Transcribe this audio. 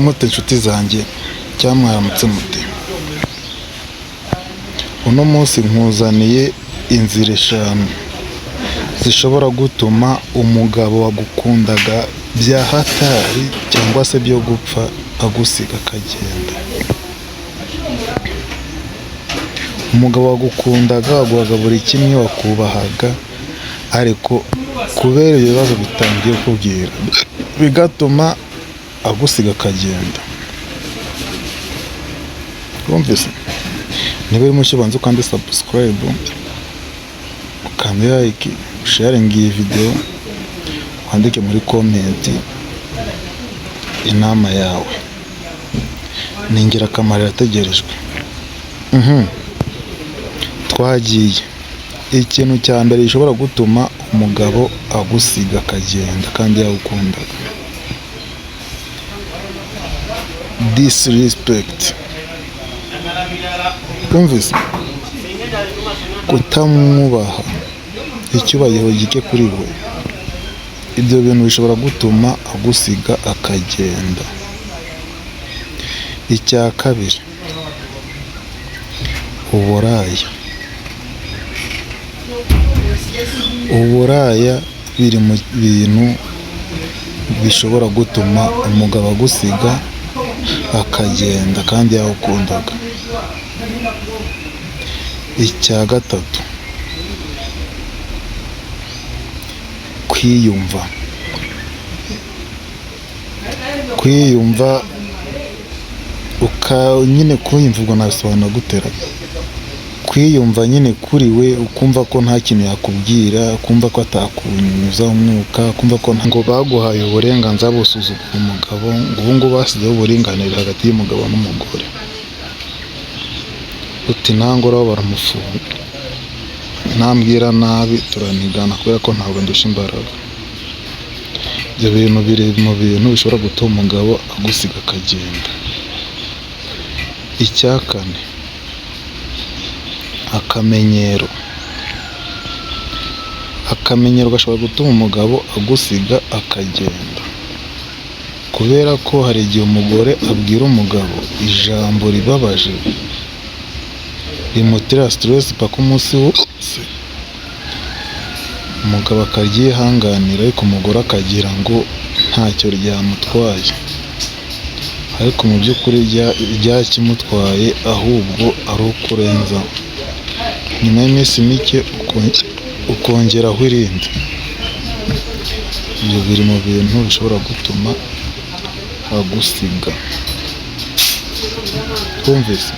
Mute nshuti zanjye, cyangwa mwaramutse mute? Uno munsi nkuzaniye inzira eshanu zishobora gutuma umugabo wagukundaga bya hatari cyangwa se byo gupfa agusiga akagenda. Umugabo wagukundaga, waguhaga buri kimwe, wakubahaga, ariko kubera ibibazo bitangiye kukubwira bigatuma agusiga akagenda. Wumvise? Niba uri mushya, ubanza ukande subscribe, ukande like, usharinge iyi video, wandike muri comment inama yawe. Ni ingirakamaro, irategerejwe. Twagiye. Ikintu cya mbere gishobora gutuma umugabo agusiga akagenda kandi yagukundaga: disrespect. Wumvise? Kutamwubaha, icyubahiro gike kuri we. Ibyo bintu bishobora gutuma agusiga akagenda. Icya kabiri, uburaya. Uburaya biri mu bintu bishobora gutuma umugabo agusiga akagenda kandi yagukundaga. Icya gatatu, kwiyumva. Kwiyumva nyine kwiyumva, ubwo nabisobanura gute ra? Kwiyumva nyine kuri we, ukumva ko nta kintu yakubwira, ukumva ko atakunyuzaho umwuka, ukumva ko ngo baguhaye uburenganzira busuzugura umugabo, ngo ubu ngubu bashyizeho uburinganire hagati y'umugabo n'umugore. Uti nanguraho baramufunga, nambwira nabi turanigana kubera ko ntabwo ndusha imbaraga. Ibyo bintu biri mu bintu bishobora gutuma umugabo agusiga akagenda. Icya kane, akamenyero. Akamenyero gashobora gutuma umugabo agusiga akagenda, kubera ko hari igihe umugore abwira umugabo ijambo ribabaje rimutera stress paka umunsi wose, umugabo akaryihanganira, ariko umugore akagira ngo ntacyo ryamutwaye, ariko mu by'ukuri ryakimutwaye, ahubwo ari ukurenzaho. Nyuma y'iminsi mike ukongeraho irindi. Ibyo biri mu bintu bishobora gutuma agusiga. Twumvise?